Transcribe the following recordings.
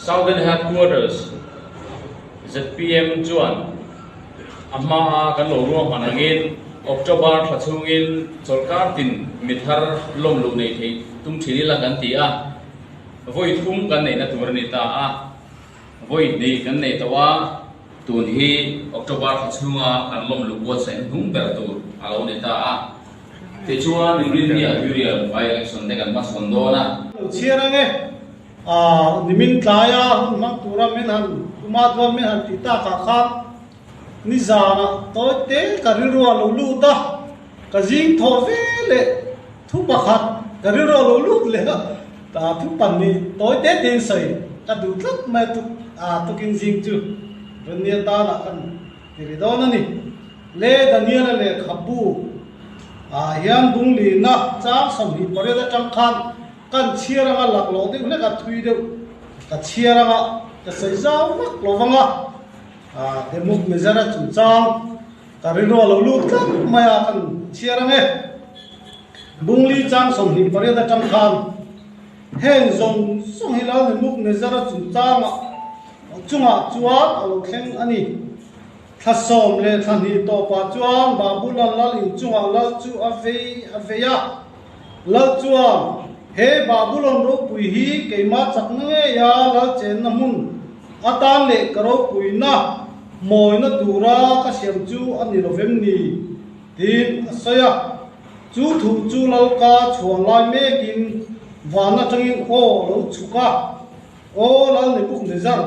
Southern Headquarters zpm chuan a hmaa kan lo ruahman angin October thla chhungin chawlhkar tin mi thar lawm luh nei thei tum thin ila kan ti a, vawi thum kan neihna tur a ni ta a, vawi hnih kan nei tawh a, tun hi October thla chhunga kan lawm luh buatsaih hnung ber tur a lo ni ta a. Tichuan, Inrinni-ah Burial by-election te kan hmachhawn dawn a. Lo chhiar ang e. A nimin tlaia hun hmang tura min han kuma chuan min han tih takah khan nizanah tawi te ka rilru a lo lut a, ka zing thawh ve leh thu pakhat ka rilru a lo lut leh a, thu pahnih tawi te tein sawi ka duh tlat mai a tuk a tukin zing chu Rinni atanah kan ti ri dawn a ni. Le Daniela lehkhabu ah hian bunglihna chang 28 atang khan Kan chhiar anga laklawh deuh hlek a thui deuh ka chhiar anga ka sawi zau vak lo vang a, Demuk Mizara chungchang ka rilru a lo lut tlat mai a kan chhiar ang e. Bungli chang 28 atang khan heng zawng zawng hi Lal Demuk Mizara chungchanga chungah chuan a lo thleng a ni. Thla sawm leh thla hnih tawpah chuan Babula lal inchungah lal chu a vei a vei a. Lal chuan, He Babulon ropui hi keimah chakna ngeia lal chenna hmun atan leh ka ropuina mawina tura ka siam chu a ni lovem ni? tiin a sawi a. Chu thu chu lal ka chhuah lai mekin van atangin aw a lo chhuk a. Aw Lal Nebuchadnezzar,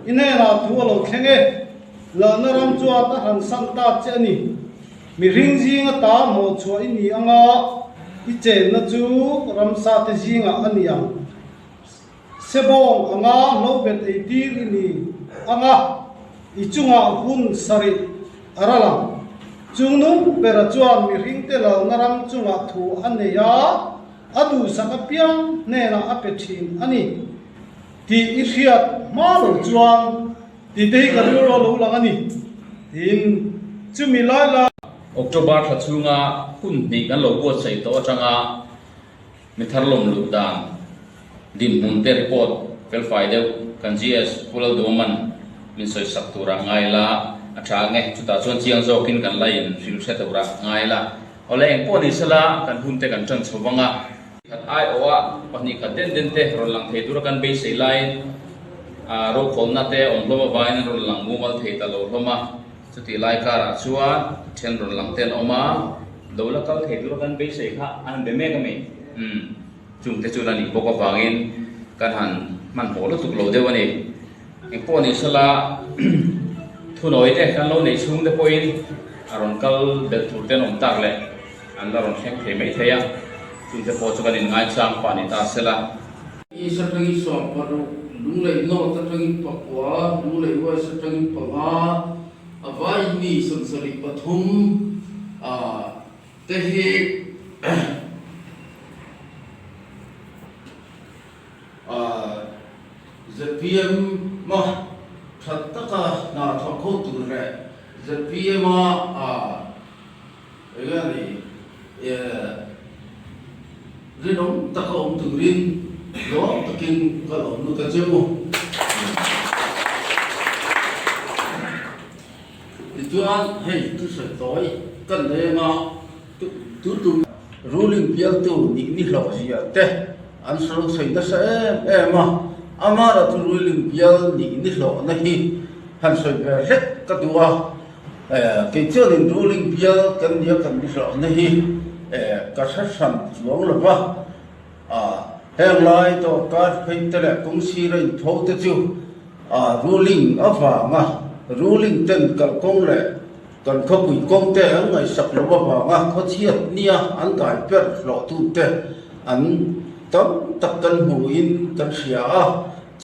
i hnenah thu a lo thleng e, lalna ram chuan a han san ta che a ni. Mihring zinga ta hnawhchhuah i ni anga i chenna chu ramsa te zingah a ni ang. Sebawng anga hlobet eitir i ni anga i chungah hun sarih a ral ang. Chungnung bera chuan mihringte lalna ram chungah thu a nei a. A duhsak apiang hnenah a pe thin a ni tih i hriat hma lo chuan tih te hi ka rilru a lo lang a ni tiin chumi lai lai. October thla chhunga hun hnih kan lo buatsaih tawh atanga mi thar lawm luh dan dinhmun te report felfai deuh kan GS Pu Lalduaman min sawisak turah ngai la a tha ang e, chutah chuan chiang zawkin kan la in hrilh hre turah ngai la. Awle eng pawh ni sela kan hun te kan ṭan chho vang a. Khat aiawh a pahnih khat den den te rawn lang thei tura kan beisei laiin rokhawlna te awm hlawm avangin an rawn lang mumal thei ta lo hlawm a. Chutih lai karah chuan ṭhen rawn lang te an awm a, lo la kal thei tura kan beisei kha an han be mek a mi? Umm, chungte chu la nih bawk avangin kan han hmanhmawh lutuk lo deuh a ni. Eng pawh ni sela thunawi te kan lo neih chhung te pawhin a rawn kal belh tur te an awm tak leh an la rawn thleng thei mai thei a, chung te pawh chu kan inngaichang pah ni ta sela. East atangin 16, Lunglei North atangin pakua, Lunglei West atangin panga, a vaiin mi 73 te hi Zpm a that taka hna thawk ho tur leh zpm a eng nge ni rinawm taka awm turin lawm takin ka lo lut a che u. Tichuan hei thusawi tawi kan nei anga tu Ruling bialtu nih ni hlawh zia te an sawi sawi nasa em em a, amara chu ruling bial nih ni hlawhna hi han sawi ve hlek ka duh a, kei chuanin ruling bial kan nia kan ni hlawhna hi ka hre hran chuang lo va, heng lai dawrkar phei te leh kawng sira intho te chu ruling avanga ruling ten kalkawng leh Kan khawpui kawngte an ngaihsak loh avanga khawchhiat nia an dai ber hlawhtute an tam tak kan hmuhin kan hria a.